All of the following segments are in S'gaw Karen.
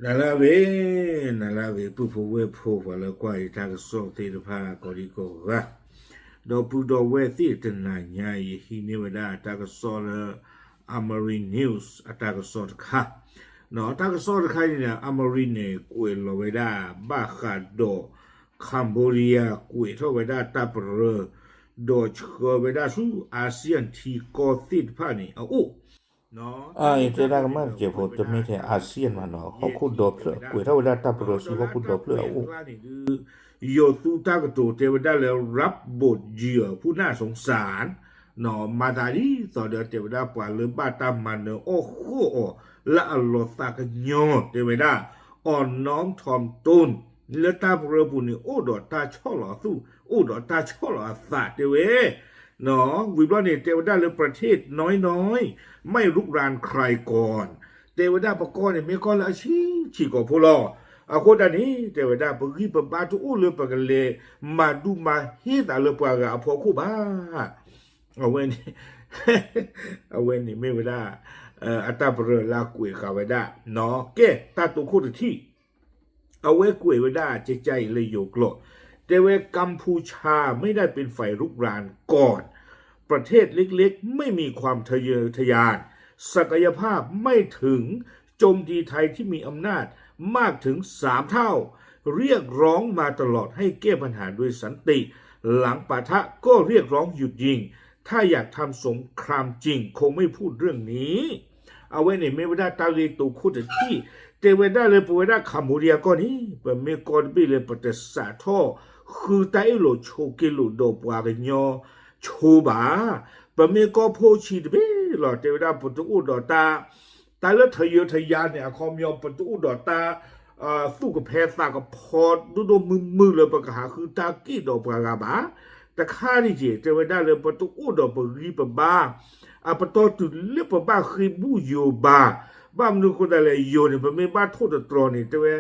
နၤလၢအဂ့ၤ, နၤလၢအဂ့ၤ ပုၢ်ဖိဝဲၢ်ဖိ ပှၤလၢကွၢ်ယတၢ်ကစီၣ်သ့ၣ်တဖၣ် ကိးဒံကိးဂၤ, ဒီပုၢ်ဒီဝဲၢ်သ့ၣ်တနၤညါအံၤ ယဟံးန့ၢ်ဝဲဒၣ်တၢ်ကစီၣ်လၢ Amari News အတၢ်ကစီၣ်တခါ, တၢ်ကစီၣ်တခါအံၤန့ၣ် Amari န့ၣ် ကွဲးလီၤဝဲဒၣ် ဘၣ်ဃးဒီး Cambodia ကွဲးထီၣ်ဝဲဒၣ်တၢ်ပရၢ ဒီးဆှၢဝဲဒၣ်ဆူ ASEAN ထံကီၢ်သ့ၣ်တဖၣ်န့ၣ်အအိၣ် အတဲဒၣ်ကမၣ်တစဲးဖိ တမ့ၢ်ထဲ ASEAN မးနီၤ ဟီၣ်ခိၣ်ဒီဖျၢၣ် ကွဲးထီၣ်ဝဲဒၣ်တၢ်ပရၢဆူဟီၣ်ခိၣ်ဒီဖျၢၣ်အအိၣ် ယိၤသူတၢ်ကတိၤတဲဝဲဒၣ်လၢ รับบทเหยื่อผู้น่าสงสาร မၤသးဒ်သိးဒီးတဲဝဲဒၣ်ပှၤလၢဘၣ်တၢ်မၤနၢၤအီၣ်ဃီၣ်အီၤ လၢအလီၤသးကညီၤ တဲဝဲဒၣ် อ่อนน้อมถ่อมตน လၢတၢ်ပရၢပူၤန့ၣ် အိၣ်ဒီးတၢ်ဆီၣ်လီၤအသူၣ် အိၣ်ဒီးတၢ်ဆီၣ်လီၤအသးတဲဝဲ ဝံၤဘျီန့ၣ် တဲဝဲဒၣ်လၢ ประเทศน้อยๆ ไม่รุกรานใครก่อน တဲဝဲဒၣ်ပကီၢ်န့ၣ် မ့ၢ်ကီၢ်လၢအဆံးဆံးကိာ်ဖိလီၤ. အဃိတၢ်န့ၣ် တဲဝဲဒၣ် ပဂံၢ်ပဘါတအိၣ်လၢပကလဲၤမၤဒူၣ်မၤဟ့သးလၢပှၤဂၤအဖီခိၣ်ဘၣ်. အဝဲန့ၣ် အဝဲန့ၣ်မ့ၢ်ဝဲဒၣ် အတၢ်ပရၢလၢအကွဲးဃာ်ဝဲဒၣ် ကဲ တၢ်တိခိၣ်တထံၣ် အဝဲကွဲးဝဲဒၣ်ကကါအံၤလၢယိၤကျိာ် တဲဝဲ กัมพูชาไม่ได้เป็นฝ่ายรุกรานก่อน ประเทศเล็กๆไม่มีความทะเยอทะยาน ศักยภาพไม่ถึง โจมตีไทยที่มีอำนาจมากถึงสามเท่า เรียกร้องมาตลอดให้แก้ปัญหาโดยสันติ หลังปะทะก็เรียกร้องหยุดยิง ถ้าอยากทำสงครามจริงคงไม่พูดเรื่องนี้ အဝဲန့ၣ်မ့ၢ်ဝဲဒၣ်တၢ်ဂ့ၢ်တိခိၣ်တထံၣ် တဲဝဲဒၣ်လၢပဝဲဒၣ် Cambodia ကီၢ်န့ၣ် ပမ့ၢ်ကီၢ်တဘ့ၣ်လၢပတစးထီၣ် ဃုတၢ်အ့ၣ်လိာ်ဆိးက့လိာ်ဒီးပှၤကညီဆိဘၣ်. ပမ့ၢ်ကီၢ်ဖိဆံးတဘ့ၣ်လီၤ တဲဝဲဒၣ်ပတအိၣ်ဒီးတၢ် တၢ်လၢ ทะเยอทะยาน န့ၣ် အခီပညီ ပတအိၣ်ဒီးတၢ် သူၣ်ကဖဲသးကဖီဒိၣ်ဒိၣ်မုၢ်မုၢ်လၢပကဟးဃုတၢ်က့ၣ်ဒီးပှၤဂၤဘၣ်. တခါဒ်က့ၤ တဲဝဲဒၣ်လၢပတအိၣ်ဒီးပဂံၢ်ပဘါ အပတီၢ်တုၤလၢပဘၣ်ဃ့ဘူၣ်ယိၤဘၣ်. ဘၣ်မနုၤအဃိသတးလဲၣ် ယိၤန့ၣ် ပမ့ၢ်ဘၣ်ထိၣ်သတြီၤန့ၣ် တဲဝဲ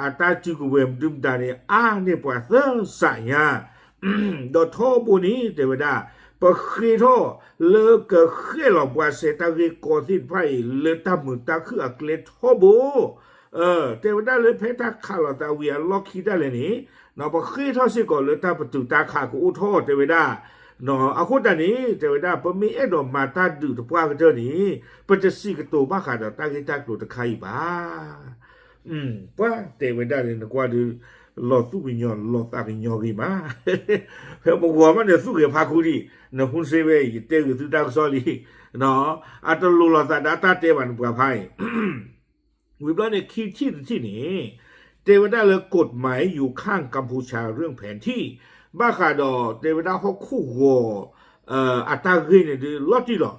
အတၢ်စုကဝဲၤမနုၤမတၤန့ၣ် အါန့ၢ်ပှၤသၢစးညါ ဒီးထီဘိန့ၣ် တဲဝဲဒၣ် ပဃ့ထီၣ်လၢကဃဲၣ်လီၤပှၤစဲးတၢ်ဂ့ၢ်ကီသ့ၣ်တဖၣ်အံၤ လၢတၢ်မုာ်တၢ်ခုၣ်အကျဲထီဘိ တဲဝဲဒၣ်လၢဖဲတၢ်ခးလိာ်သးဝံၤအလီၢ်ခံဒၣ်လဲာ်န့ၣ် ပဃ့ထီၣ်စ့ၢ်ကီးလၢတၢ်ပတုာ်တၢ်ခးကအိၣ်ထီၣ် တဲဝဲဒၣ်. အဃိတၢ်န့ၣ် တဲဝဲဒၣ် ပမ့ၢ်အဲၣ်ဒိးမၤတၢ်ဒုးတပှၢ်ကတၢၢ်န့ၣ် ပတစံးကတိၤဘၣ်ဃးဒီးတၢ်ဂ့ၢ်တၢ်ကျိၤတခါအံၤဘၣ်. ပှၤတဲဝဲဒၣ်န့ၣ် နကွၢ်ဒုး လီၤသူၣ်ကညီၤလီၤသးကညီၤဂ့ၤမး ဖဲပဂီၤမးန့ၣ် သူၣ်ဂဲၤဖးခူဒံး နဟူစ့ဝဲ ယတဲဂ့ၤသုတၢ်ကစီၣ်လံ အတလိၤလိာ်သးဒီးတၢ်တဲဘၣ်န့ၣ်ပှၤဖးအံၤ ဝံၤဘျီန့ၣ် ခံထံၣ်တထံၣ်န့ၣ် တဲဝဲဒၣ်လၢ กฎหมายอยู่ข้างกัมพูชาเรื่องแผนที่ ဘၣ်ဃးဒီးတဲဝဲဒၣ်ဟီၣ်ခိၣ်ဂီၤ အတၢ်ဂ့ၢ်န့ၣ်ဒုးလီၤတံၢ်လီၤ.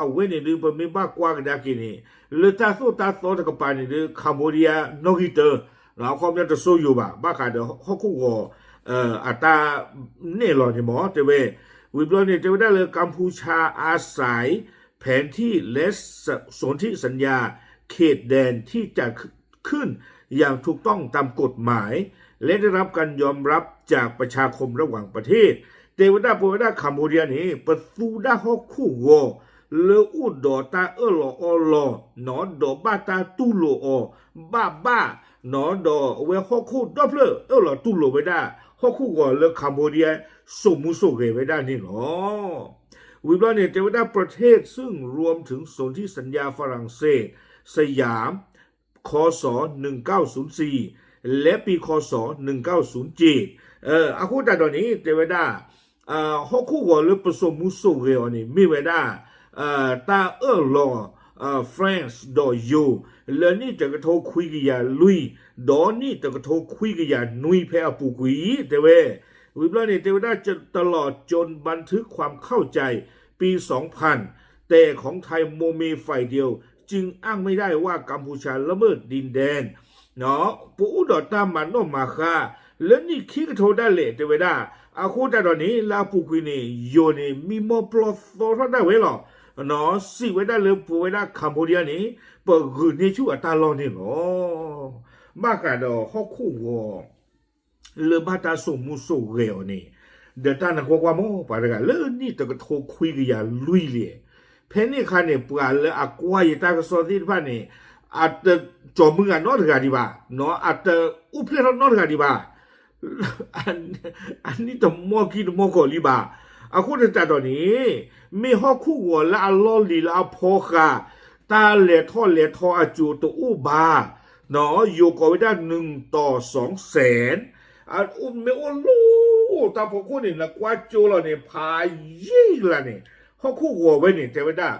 အဝဲန့ၣ်ဒုး ပမ့ၢ်ဘၣ်ကွၢ်ကဒါက့ၤန့ၣ် လၢတၢ်သိၣ်တၢ်သီတကပၤန့ၣ်ဒုး Cambodia နီၣ်ဂံၢ်တၢ အခီပညီတစိယိၤဘၣ် ဘၣ်ဃးဒီးဟီၣ်ခိၣ်ဂီၤ အတၢ်နဲၣ်လီၤန့ၣ်မ့ၢ် တဲဝဲ ဝံၤဘျီန့ၣ် တဲဝဲဒၣ်လၢ กัมพูชาอาศัย แผนที่และสนธิสัญญาเขตแดนที่จัดขึ้นอย่างถูกต้องตามกฎหมาย และได้รับการยอมรับจากประชาคมระหว่างประเทศ တဲဝဲဒၣ်ပဝဲဒၣ် Cambodia န့ၣ် ပသူဒၣ်ဟီၣ်ခိၣ်ဂီၤ လၢအိၣ်ဒီးတၢ်အၢၣ်လီၤအီလီၤ ဒီးဘၣ်တၢ်တူၢ်လိာ်အီၤ ဘၣ်ဘၣ် ဒီးအဝဲဟီၣ်ခိၣ်ဒီဖျၢၣ်အၢၣ်လီၤတူၢ်လိာ်ဝဲဒၣ် ဟီၣ်ခိၣ်ဂီၤလၢ Cambodia စိာ်မူစိာ်ဂဲၤဝဲဒၣ်န့ၣ်လီၤ. ဝံၤဘျီန့ၣ် တဲဝဲဒၣ် ประเทศซึ่งรวมถึงสนธิสัญญาฝรั่งเศส สยาม ค.ศ. หนึ่งเก้าศูนย์สี่ และปี ค.ศ. หนึ่งเก้าศูนย์เจ็ด အဃိသတးဒီးန့ၣ် တဲဝဲဒၣ် ဟီၣ်ခိၣ်ဂီၤလၢပစိာ်မူစိာ်ဂဲၤအီၤန့ၣ် မ့ၢ်ဝဲဒၣ် တၢ်အၢၣ်လီၤ France ဒီးယိၤ လၢနံၣ်တကထိခွံကယၤလွံၢ် ဒီးနံၣ်တကထိခွံကယၤနွံဖဲအပူၤကွံာ် တဲဝဲ ဝံၤဘျီန့ၣ် တဲဝဲဒၣ် ตลอดจนบันทึกความเข้าใจปี สองพัน แต่ของไทยโมเมฝ่ายเดียว จึงอ้างไม่ได้ว่ากัมพูชาละเมิดดินแดน ပအိၣ်ဒီးတၢ်မၤနီၣ်မၤဃါ လၢနံၣ်ခံကထိဒၣ်လဲာ် တဲဝဲဒၣ် အဃိသတးဒီးန့ၣ် လၢအပူၤကွံာ်န့ၣ် ယိၤန့ၣ် မံမီၢ်ပျီသီထီၣ်ဒၣ်ဝဲလီၤ. စံးဝဲဒၣ်လၢပဝဲဒၣ် Cambodia န့ၣ် ပဂုာ်န့ၢ်ဆူၣ်အတၢ်လီၢ်န့ၣ်လီၤ. ဘၣ်ဃးဒီးဟီၣ်ခိၣ်ဂီၤ လၢဘၣ်တၢ်စိာ်မူစိာ်ဂဲၤအီၤန့ၣ် ဒီးတၢ်နကွၢ်ကွၢ်မ့ၢ်ပှၤတဂၤလၢနံၣ်တကထိခွံကယၤလွံၢ်လဲၣ်. ဖဲန့ၣ်အခါန့ၣ် ပှၤလၢအကွၢ်ယတၢ်ကစီၣ်သ့ၣ်တဖၣ်န့ၣ် အတကၠီၤမုၢ်ဂၤနီတဂၤဒံးဘၣ်, အတအိၣ်ဖျဲၣ်ထီၣ်နီတဂၤဒံးဘၣ်, အနံၣ်တမီၢ်ခံတမီၢ်ကီးလံဘၣ်. အဃိသတးဒီးန့ၣ် မ့ၢ်ဟီၣ်ခိၣ်ဂီၤလၢအလီၢ်လံၤလၢအဖီဃာ် တၢ်လဲၤထီၣ်လဲၤထီအစိၤတအိၣ်ဘၣ်, ယိၤကိးဝဲဒၣ် နုၢ်တီၤစီစဲၣ်, မ့ၢ်အိၣ်လၢတၢ်ဖီခိၣ်န့ၣ် နကွၢ်ကၠိလီၤန့ၣ် ဖးယံာ်လၢ်န့ၣ် ဟီၣ်ခိၣ်ဂီၤဝဲန့ၣ် တဲဝဲဒၣ်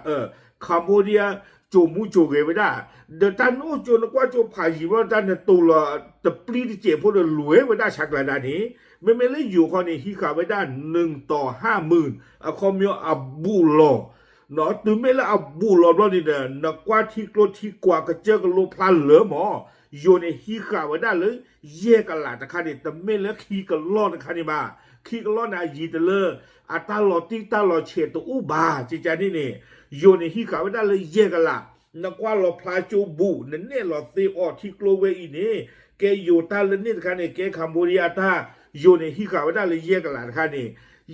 Cambodia ကၠိၤမူကၠိၤဂဲၤဝဲဒၣ်, ဒီးတၢ်နအိၣ်ကၠိနကွၢ်ကၠိဖးယံာ်ဘျီ တၢ်နတိၤလီၤတပျံၤတစဲးဖိဒီးလွဲဝဲဒၣ်ဆးကျးဒၣ်န့ၣ်, မ့မ့ၢ်လၢယိၤခီန့ၣ် ဟံးဃာ်ဝဲဒၣ် နုၢ်တီၤဟၣ်မုၢ်, အခီပညီအဘူးလီၤ တုၤမ့ၢ်လၢအဘူးလီၤဘျီန့ၣ်ဒီး နကွၢ်ထံကျိထံကွာ်ကစၢၢ်ကလိဖျါလၢမၢ်, ယိၤန့ၣ်ဟံးဃာ်ဝဲဒၣ်လၢ ယဲၢ်ကလးတခါန့ၣ် တမ့ၢ်လၢခံကလီၢ်တခါန့ၣ်ဘၣ်. ခံကလီၢ်န့ၣ်အယံၤတလၢ အတၢ်လီၤတံၢ်တၢ်လီၤဆဲးတအိၣ်ဘၣ် ကကန့ၣ်န့ၣ်, ယိၤန့ၣ်ဟံးဃာ်ဝဲဒၣ်လၢယဲၢ်ကလး, နကွၢ်လီၤဖျါကၠိဘူး နနဲၣ်လီၤသ့အီၤထံကျိဝဲအံၤန့ၣ်, ကဲယိၤတၢ်လၢန့ၣ်တခါန့ၣ် ကဲ Cambodia တၢ်, ယိၤန့ၣ်ဟံးဃာ်ဝဲဒၣ်လၢယဲၢ်ကလးတခါန့ၣ်,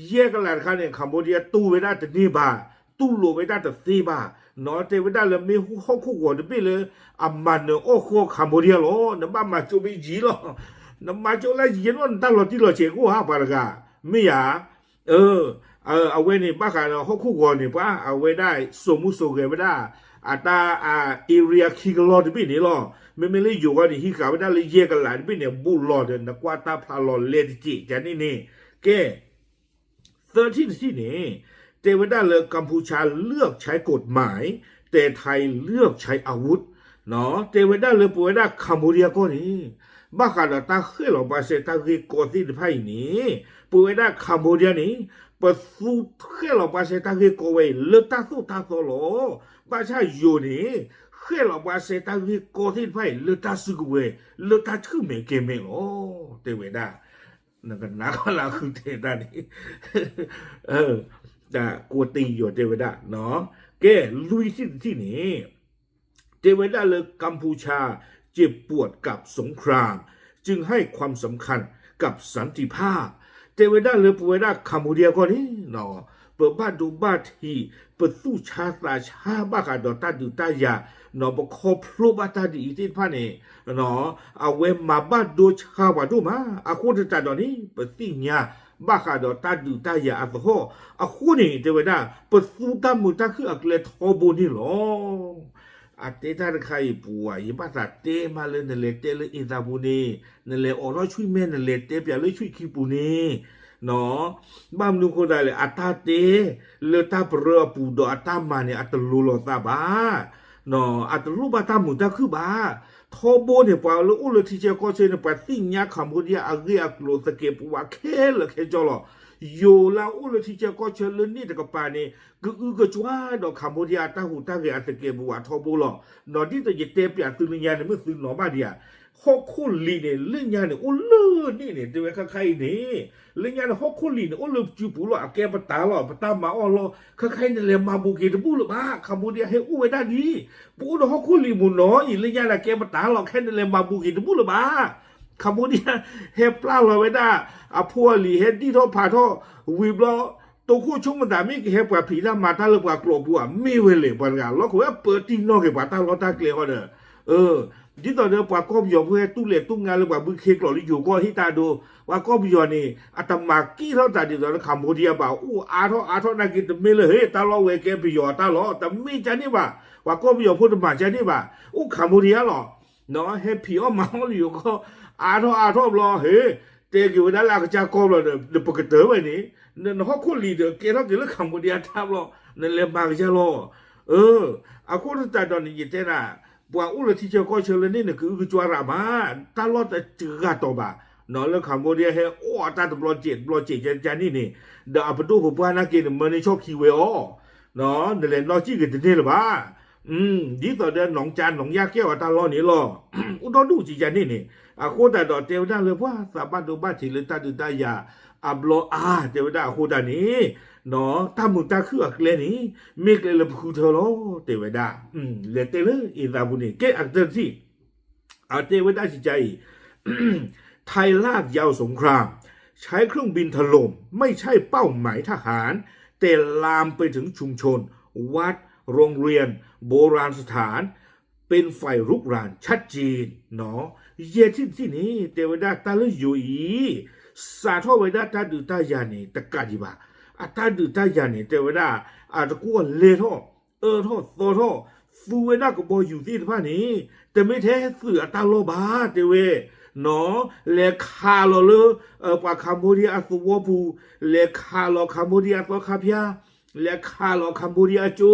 ယဲၢ်ကလးတခါန့ၣ် Cambodia တူၢ်ဝဲဒၣ်တန့ၢ်ဘၣ်, တူၢ်လိာ်ဝဲဒၣ်တသ့ဘၣ်, တဲဝဲဒၣ်လၢမ့ၢ်ဟီၣ်ခိၣ်ဂီၤတဘ့ၣ်လၢ အမၤနၢၤအီၣ်ဃီ Cambodia လီၤ. နဘၣ်မၤကၠိမ့ၢ်ယံၤလီၤ. နမၤကၠိလၢယံၤနီၢ် နတၢ်လီၤတံၢ်လီၤဆဲးကအိၣ်ဧါ ပှၤတဂၤ, မ့ၢ်ယၤ, အဝဲန့ၣ်ဘၣ်ဃးဒီးဟီၣ်ခိၣ်ဂီၤန့ၣ် ပှၤအဝဲဒၣ်စိာ်မူစိာ်ဂဲၤဝဲဒၣ် အတၢ် area ခံကလီၢ်တဘ့ၣ်န့ၣ်လီၤ. မ့မ့ၢ်လၢယိၤဂီၤန့ၣ် ဟံးဃာ်ဝဲဒၣ်လၢယဲၢ်ကလးတဘ့ၣ်န့ၣ် ဘူးလီၤဒီး နကွၢ်တၢ်ဖျါလီၤလဲတစဲး ကန့ၣ်န့ၣ်, ကဲ သၢထံၣ်တထံၣ်န့ၣ် တဲဝဲဒၣ်လၢ กัมพูชาเลือกใช้กฎหมาย แต่ไทยเลือกใช้อาวุธ တဲဝဲဒၣ်လၢပဝဲဒၣ် Cambodia ကီၢ်န့ၣ် ဘၣ်ဃးဒီးတၢ်ဃဲၣ်လီၤပှၤစဲးတၢ်ဂ့ၢ်ကီသ့ၣ်တဖၣ်အံၤန့ၣ် ပဝဲဒၣ် Cambodia န့ၣ် ပသူဃဲၣ်လီၤပှၤစဲးတၢ်ဂ့ၢ်ကီဝဲအံၤ လၢတၢ်သိၣ်တၢ်သီလီၤ. ဘၣ်ဆၣ်ယိၤန့ၣ် ဃဲၣ်လီၤပှၤစဲးတၢ်ဂ့ၢ်ကီသ့ၣ်တဖၣ်အံၤ လၢတၢ်စုကဝဲၤ လၢတၢ်ဆူၣ်မဲာ်ကဲၤမဲာ်လီၤ တဲဝဲဒၣ်. နကနၣ်ကလၢဃုတဲတၢ်န့ၣ် တၢ်ကိးတ့ၢ်ယီၤတဲဝဲဒၣ်, ကဲ လွံၢ်ထံၣ်တထံၣ်န့ၣ် တဲဝဲဒၣ်လၢ กัมพูชาเจ็บปวดกับสงคราม จึงให้ความสำคัญกับสันติภาพ တဲဝဲဒၣ်လၢပဝဲဒၣ် Cambodia ကီၢ်န့ၣ် ပဘၣ်ဒိဘၣ်ထံး ပသူၣ်ဆါသးဆါဘၣ်ဃးဒီးတၢ်ဒုးတၢ်ယၤ ပခီဖျိဘၣ်တၢ်ဒ်အံၤသ့ၣ်တဖၣ်န့ၣ် အဝဲမၤဘၣ်ဒိဆါပှၤဒိၣ်မး, အဃိသတးဒီးန့ၣ် ပသ့ၣ်ညါဘၣ်ဃးဒီးတၢ်ဒုးတၢ်ယၤအသဟီၣ်, အဃိန့ၣ် တဲဝဲဒၣ် ပသူတၢ်မုာ်တၢ်ခုၣ်အကျဲထီဘိန့ၣ်လီၤ. အတဲတၢ်တခါအံၤပူၤဧါ, ယဘၣ်သးတဲမးလၢနလဲၤတဲလၢအ့သးပူၤန့ၣ်, နလဲၤအိးထီၣ်ဆွံမဲ နလဲၤတဲပၠးလၢဆွံခံပူၤန့ၣ်, ဘၣ်မနုၤအဃိသတးလဲၣ်, အတၢ်တဲလၢတၢ်ပရၢအပူၤဒီးအတၢ်မၤန့ၣ် အတလိၤလိာ်သးဘၣ် အတလိၣ်ဘၣ်တၢ်မုာ်တၢ်ခုၣ်ဘၣ်. ထီဘိန့ၣ် ပှၤလၢအိၣ်လၢထံဆၢကီၢ်ဆၢန့ၣ် ပှၤသ့ၣ်ညါ Cambodia အဂ့ၢ်အကျိၤသကဲးပဝးခဲလၢာ်ခဲဆ့လီၤ. ယိၤလၢအအိၣ်လၢထံဆၢကီၢ်ဆၢလၢန့ၣ်တကပၤန့ၣ် ကအုကစွါဒီး Cambodia အတၢ်ဟူးတၢ်ဂဲၤအသကဲးပဝးထီဘိလီၤ. ဒီးဒ်သိးယတဲပၠးသုလၢညါန့ၣ် မ့ၢ်သုနီၤဘၣ်ဒံးဧါ, ဟီၣ်ခိၣ်လံၤန့ၣ် လၢညါန့ၣ်အိၣ်လၢန့ၣ်န့ၣ် တဲဝဲခဲခါအံၤန့ၣ် လၢညါန့ၣ် ဟီၣ်ခိၣ်လံၤန့ၣ် အိၣ်လၢစုပူၤလီၤ, အကဲပတၢ်လီၤ, ပတၢ်မၤအီၣ်လီၤ, ခဲခါအံၤနလဲၤမၤဘူးက့ၤတဘူၣ်လၢၤဘၣ်, Cambodia ဟဲအိၣ်ဝဲဒၣ်လံ, ပအိၣ်ဒီးဟီၣ်ခိၣ်လံၤမုၢ်နီၤအံၤ လၢညါန့ၣ် အကဲပတၢ်လီၤ, ခဲနလဲၤမၤဘူးက့ၤတဘူၣ်လၢၤဘၣ်. Cambodia ဟဲပျၢ်လီၤဝဲဒၣ် အဖိအလံၤ ဟဲဒံၣ်ထီၣ်ဖးထီၣ်ဝံၤဘျီ တိခိၣ်ဆိကမိၣ်သးမ့ၢ်ကဟဲပှၤဖံးတၢ်မၤတၢ်လၢပှၤကျိာ်ပူၤဧါ, မ့ၢ်ဝဲလဲၣ်, ပှၤတဂၤလီၢ်ခိၣ်ဝဲပၢတံၢ်နီၢ်က့ၤပှၤတၢ်လီၢ်တၢ်ကျဲဃီဒီး ဒ်သိးဒီးပှၤကီၢ်ပယီၤဖိဟဲတူၢ်လဲၤတူၢ်ငါလၢပှၤဘုခ့ကျိာ်လၢယိၤကီၢ်ဟ့ၣ်တၢ်ဒိ, ပှၤကီၢ်ပယီၤန့ၣ် အတမၤက့ၢ်ထီၣ်သးဒ်သိးလၢ Cambodia ဘၣ်, အိၣ်အါထီၣ်အါထီၣ်နာ်က့ တမ့ၢ်လၢ ဟ့ၣ် တၢ်လီၢ်ဝဲကဲပယီၤတၢ်လီၢ်, တမ့ၢ်ကန့ၣ်ဘၣ်, ပှၤကီၢ်ပယီၤဖိတမၤကန့ၣ်ဘၣ်, အိၣ် Cambodia လီၤ. ဟဲဖံးအီၣ်မၤအီၣ်လၢယိၤကီၢ် အါထီၣ်အါထီၣ်ဘျီ ဟ့ၣ် တဲက့ၤဝဲဒၣ်လၢအကစၢ်ကီၢ်ဘျီဒီး ပကတၢၢ်ဝဲန့ၣ် နဟီၣ်ခိၣ်လံၤဒီးကဲထီၣ်က့ၤလၢ Cambodia တၢ်ဘျီ နလဲၤမၤကစၢ်လီၤ. အဃိသတးဒီးန့ၣ် ယတဲဒၣ် ပှၤအိၣ်လၢထံဆၢကီၢ်ဆၢလၢန့ၣ်န့ၣ် ကအုကစွါရးမး, တၢ်လီၢ်တဂၤတီၤဘၣ်, လၢ Cambodia ဟဲအီၣ်အတၢ်တဘျီစဲးတဘျီစဲးကန့ၣ်န့ၣ်, ဒီးအပဒိၣ်ပပှၢ်နာ်က့န့ၣ် မၢန့ၢ်ဆီၣ်ခံဝဲအီၤ, နလဲၤနီၢ်ကံၣ်က့ၤတန့ၢ်လၢၤဘၣ်. ဒ်သိးဒီး နီၢ်ကၠါနီၢ်ယၢ်ကဲအီၤတၢ်လီၢ်န့ၣ်လီၤ. အိၣ်ဒီဒူၣ်ကန့ၣ်န့ၣ်, အဃိသတးဒီးတဲဝဲဒၣ်လၢပှၤသးဘၣ်ဒိဘၣ်ထံးလၢတၢ်ဒုးတၢ်ယၤအဘျီအါ တဲဝဲဒၣ်အဃိသတးန့ၣ်, တၢ်မုာ်တၢ်ခုၣ်အကျဲန့ၣ် မ့ၢ်ကျဲလၢပဃုထၢလီၤ တဲဝဲဒၣ်. လဲၤတဲလၢအ့သးပူၤန့ၣ် ကဲအကတၢၢ်တထံၣ် အတဲဝဲဒၣ်စံးကါအံၤ ไทยลากยาวสงคราม ใช้เครื่องบินถล่ม ไม่ใช่เป้าหมายทหาร แต่ลามไปถึงชุมชน วัด โรงเรียน โบราณสถาน เป็นฝ่ายรุกรานชัดเจน ယဲၢ်ထံၣ်တထံၣ်န့ၣ် တဲဝဲဒၣ်တၢ်လၢယိၤအံၤ စးထီၣ်ဝဲဒၣ်တၢ်ဒုးတၢ်ယၤန့ၣ် တကးဒံးဘၣ်. အတၢ်ဒုးတၢ်ယၤန့ၣ် တဲဝဲဒၣ် အတကွီၢ်လဲၢ်ထီၣ် အၢထီၣ်သီထီၣ် သူဝဲဒၣ်ကဘီယူၤသ့ၣ်တဖၣ်န့ၣ် တမ့ၢ်ထဲသုးအတၢ်လီၢ်ဘၣ် တဲဝဲ လဲၤခးလီၤလၢ ပှၤ Cambodia အသဝီပူၤ, လဲၤခးလီၤ Cambodia အသီခါဖၠါ, လဲၤခးလီၤ Cambodia အကၠိ,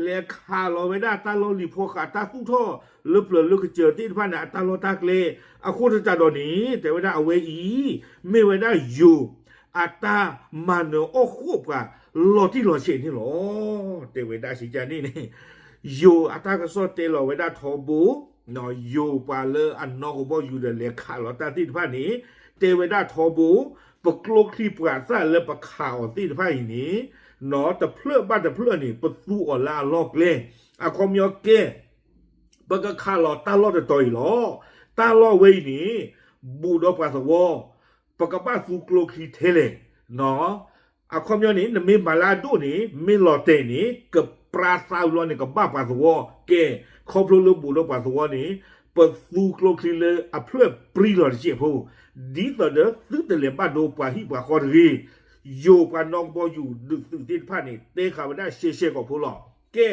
လဲၤခးလီၤဝဲဒၣ်တၢ်လီၢ်လံၤဖီဃး တၢ်သူၣ်ထီၣ်လၢပျၢၤလၢကစၢၢ်သ့ၣ်တဖၣ်န့ၣ် အတၢ်လီၢ်တၢ်ကျဲ, အဃိသတးဒီးန့ၣ် တဲဝဲဒၣ်အဝဲအံၤ မ့ၢ်ဝဲဒၣ်ယိၤ အတၢ်မၤနၢၤအီၣ်ဃိၣ်ပှၤ လီၤတံၢ်လီၤဆဲးန့ၣ်လီၤ. တဲဝဲဒၣ်စံးကါန့ၣ်န့ၣ် ယိၤအတၢ်ကစီၣ်တဲလီၤဝဲဒၣ်ထီဘိ ယိၤပှၤလၢအနီၢ်ကဘီယူၤဒီးလဲၤခးလီၤတၢ်သ့ၣ်တဖၣ်န့ၣ် တဲဝဲဒၣ်ထီဘိ ပကျိချံပှၤသၣ်လၢပခးအီၤသ့ၣ်တဖၣ်အံၤန့ၣ် တဖျၢၣ်ဘၣ်တဖျၢၣ်န့ၣ် ပသူအီၤလၢအလီၢ်ကျဲ, အခီပညီကဲ ပကခးလီၤတၢ်လီၢ်တတီၤအံၤလီၤ. တၢ်လီၢ်ဝဲအံၤန့ၣ် ဘူးဒီးပှၤသဝီ, ပကဘၣ်သူကျိချံထဲလဲၣ်. အခီပညီန့ၣ် နမ့ၢ်မၤလၢအဒိၣ်န့ၣ် မ့ၢ်လီၤတဲာ်န့ၣ် ကပြါသးဝံၤလီၤန့ၣ် ကဘၣ်ပှၤသဝီ, ကဲ ခီဖျိလၢဘူးဒီးပှၤသဝီန့ၣ် ပသူကျိချံလၢအဖျၢၣ်ပြံလီၤတစဲးဖိ, ဒ်သိးဒီးသုတလဲၤဘၣ်ဒိပှၤဟံၣ်ပှၤဃီတဂ့ၤ. ယိၤပှၤနီၢ်ကဘီယူၤဒုးသုးသ့ၣ်တဖၣ်န့ၣ် တဲဃာ်ဝဲဒၣ်ရှဲရှဲကိာ်ဖိလီၤ. ကဲ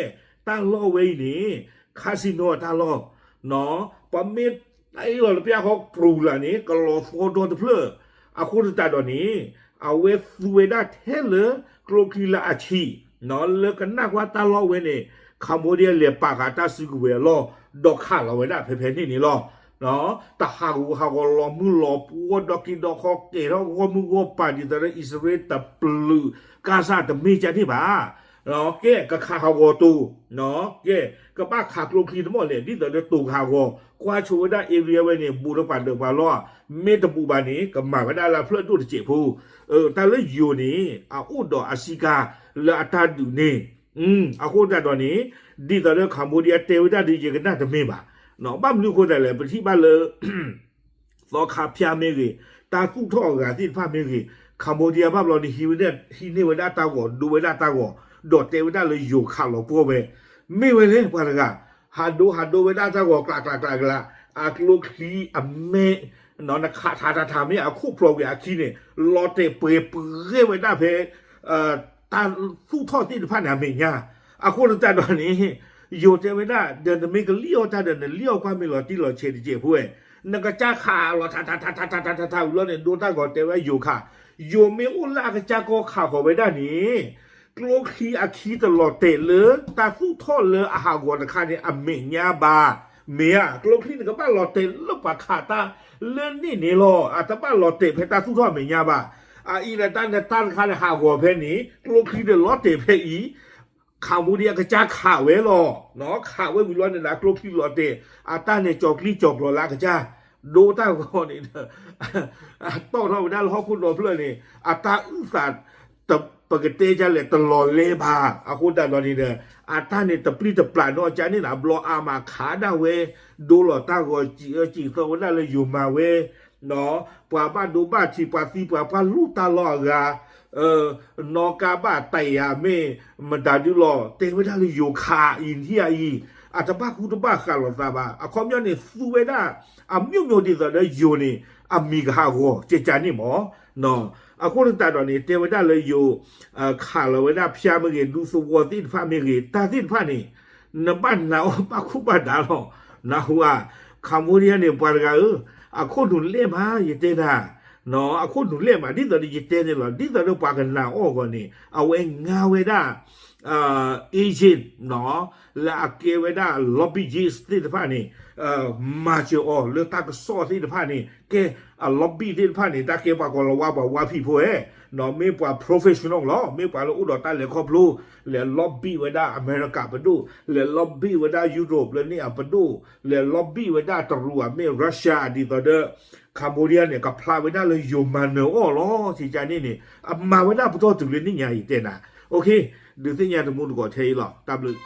တၢ်လီၢ်ဝဲအံၤန့ၣ် casino အတၢ်လီၢ်, ပမ့ၢ်တ့လီၤလၢပျၢ်ဃီပြူၤလၢ်န့ၣ် ကလီၤသီဒီတဖျၢၣ်, အဃိသတးဒီးန့ၣ် အဝဲသူဝဲဒၣ်ထဲလၢကျိချံလၢအဆံး, လၢကနၣ်ကွၢ်တၢ်လီၢ်ဝဲန့ၣ် Cambodia လဲၤပာ်ဃာ်တၢ်စုကဝဲၤအလီၢ် ဒီးခးလီၤဝဲဒၣ်ဖဲဖဲန့ၣ်န့ၣ်လီၤ. တၢ်ဟးဂူာ်ဟးဂီၤလီၤမုၢ်လီၤပှီၢ်ဒီးက့ၤဒီးဃီကဲၤထီၣ်ဂီၢ်မုၢ်ဂီၢ်ပၤဒ်သိးဒီး အံၣ်စရ့လးတပျုး ကါစၢ်တမ့ၢ်ကန့ၣ်ဘၣ်. ကဲ ကခးဟးဂီၤတိၤ, ကဲ ကဘၣ်ခးကျိချံတမီၢ်လဲၣ် ဒ်သိးဒီးတိၤကဟးဂီၤ, ကွၢ်ဆိဝဲဒၣ် area ဝဲန့ၣ် ဘူးဒီးပှၤဒၢးပှၤလီၢ်, မ့ၢ်တဘူးဘၣ်န့ၣ် ကမၤဝဲဒၣ်လၢအဖျၢၣ်ဒိၣ်တစဲးဖိ. တၢ်လၢယိၤန့ၣ် အအိၣ်ဒီးအဆံးကါလၢအတၢ်ဒုးန့ၣ်, အဃိသတးဒီးန့ၣ် ဒ်သိးဒီး Cambodia တဲဝဲဒၣ်ဒီး ယကနၣ်တမ့ၢ်ဘၣ်. ဘၣ်မနုၤအဃိသတးလဲၣ် ပထံၣ်ဘၣ်လၢ သီခါဖၠါမ့ၢ်ဂ့ၤ, တၢ်သူၣ်ထီၣ်အဂၤသ့ၣ်တဖၣ်မ့ၢ်ဂ့ၤ, Cambodia ဘၣ်ဘျီန့ၣ် ဟံးဝဲဒၣ် ဟံးန့ၢ်ဝဲဒၣ်တၢ်ဂီၤ ဒိဝဲဒၣ်တၢ်ဂီၤ, ဒီးတဲဝဲဒၣ်လၢယိၤခးလီၤပှီၢ်ဝဲ, မ့ၢ်ဝဲလဲၣ်ပှၤတဂၤ ဟးဒိဟးဒိဝဲဒၣ်တၢ်ဂီၤကျးကျးကျးကျး, အကျိချံအမဲာ် နခးထးထးထးမ့ၢ်အခိၣ်ဖျီၣ်ကွံာ်အခံန့ၣ် လီၤတဲာ်ပှဲၤပှဲၤဝဲဒၣ်ဖဲ တၢ်သူၣ်ထီၣ်သ့ၣ်တဖၣ်န့ၣ်အမဲာ်ညါ, အဃိသတးဒီးန့ၣ် ယိၤတဲဝဲဒၣ် ဒီးနမ့ၢ်ကလံၣ်အီၣ်တၢ်ဒီး နလံၣ်အီၣ်ကွၢ်မ့ၢ်လီၤတံၢ်လီၤဆဲးတစဲးဖိဝဲ, နကစၢ်ခးလီၤထးထးထးထးထးထးထးထးဝံၤလီၤန့ၣ် ဒိတၢ်ဂီၤတဲဝဲယိၤခး, ယိၤမ့ၢ်အိၣ်လၢအကစၢ်ကီၢ်ခးဃီၤဝဲဒၣ်န့ၣ် ကျိချံအခံတလီၤတဲာ်လၢ တၢ်သူၣ်ထီၣ်လၢအဟးဂီၤတခါန့ၣ် အမဲာ်ညါဘၣ်, မ့ၢ်ဧါ, ကျိချံန့ၣ်ကဘၣ်လီၤတဲာ်လၢပှၤခးတၢ်လၢန့ၣ်န့ၣ်လီၤ, အတဘၣ်လီၤတဲာ်ဖဲတၢ်သူၣ်ထီၣ်အမဲာ်ညါဘၣ်. အအံၤလၢတၢ်န့ၣ် တၢ်တခါန့ၣ်ဟးဂီၤဖဲန့ၣ် ကျိချံန့ၣ်လီၤတဲာ်ဖဲအံၤ Cambodia အကစၢ်ခးဝဲလီၤ, ခးဝဲဝံၤလီၤန့ၣ်ဒီး ကျိချံလီၤတဲာ် အတၢ်န့ၣ် ကၠီၤကျံကၠီၤကျီၤလၢအကစၢ် ဒိတၢ်ဂီၤန့ၣ်ဒီး တီၣ်ထီၣ်ဝဲဒၣ်လၢဟီၣ်ခိၣ်ဒီဖျၢၣ်န့ၣ် အတၢ်အုၣ်သး ပကတဲဒ်လဲၣ် တလီၤလဲဘၣ်. အဃိသတးဒီးန့ၣ်ဒီး အတၢ်န့ၣ်တပျံၤတပျၢ်နီၢ်ကါန့ၣ် အဘျီအါမးခးဒၣ်ဝဲ ဒိလီၤတၢ်ဂီၤ စံးအၢစံးသီဝဲဒၣ်လၢယိၤမၤဝဲ ပှၤဘၣ်ဒိဘၣ်ထံး ပှၤသံပှၤပှၢ်လူၢ်တၢ်လီၢ်အဂၤ နီၢ်ကါဘၣ်တဲာ်ယၤမ့ၢ်မတၤဒုလီၤ တဲဝဲဒၣ်လၢယိၤခးအံၤထံၣ်အံၤ အတဘၣ်ဃူတဘၣ်ဃးလိာ်သးဘၣ်. အခီပညီန့ၣ် သူဝဲဒၣ် အမျိုးမျိုးဒ်သိးဒီးယိၤန့ၣ် အမံၤကဟးဂီၤ ကကန့ၣ်မး. အဃိသတးဒီးန့ၣ် တဲဝဲဒၣ်လၢယိၤ ခးလီၤဝဲဒၣ်ဖၠါမ့ၢ်ဂ့ၤ ဒူသဝီသ့ၣ်တဖၣ်မ့ၢ်ဂ့ၤ တၢ်သ့ၣ်တဖၣ်န့ၣ် နဘၣ်နာ်အီၤဘၣ်ခိၣ်ဘၣ်ဒါလီၤ. နၢ်ဟူဧါ, Cambodia န့ၣ် ပှၤတဂၤဧၢ, အခိၣ်နူာ်လဲၢ်မး ယတဲနၤ, အခိၣ်နူာ်လဲၢ်မး ဒ်သိးဒီးယတဲန့ၣ်လီၤ. ဒ်သိးဒီးပှၤကနာ်အီၤအဂီၢ်န့ၣ် အဝဲငါဝဲဒၣ် agent လၢအကဲဝဲဒၣ် lobbyist သ့ၣ်တဖၣ်န့ၣ် မၤစၢၤအီၤလၢတၢ်ကစီၣ်သ့ၣ်တဖၣ်န့ၣ် ကဲ အ lobby သ့ၣ်တဖၣ်န့ၣ် တၢ်ကဲပှၤကီၤလၤဝါ ပှၤဝါဖံးဖိဧါ, မ့ၢ်ပှၤ professional လီၤ. မ့ၢ်ပှၤလၢအိၣ်ဒီးတၢ်လဲၤခီဖျိ လဲၤ lobby ဝဲဒၣ်အမဲရကၤပဒိၣ်, လဲၤ lobby ဝဲဒၣ် Europe လၢန့ၣ်အပဒိၣ်, လဲၤ lobby ဝဲဒၣ်တရူး အမ့ၢ် Russia ဒ်သိးဒီး Cambodia န့ၣ် ကဖျါဝဲဒၣ်လၢယိၤမၤနၢၤအီၤလီၤ. စံးကါန့ၣ်န့ၣ် အမၤဝဲဒၣ်ပတီၢ်တုၤလၢနံၣ်ညါအံၤတဲနၤ. ဒုးသ့ၣ်ညါတမူတကိးထဲအံၤလီၤ. တၢ်ဘျုး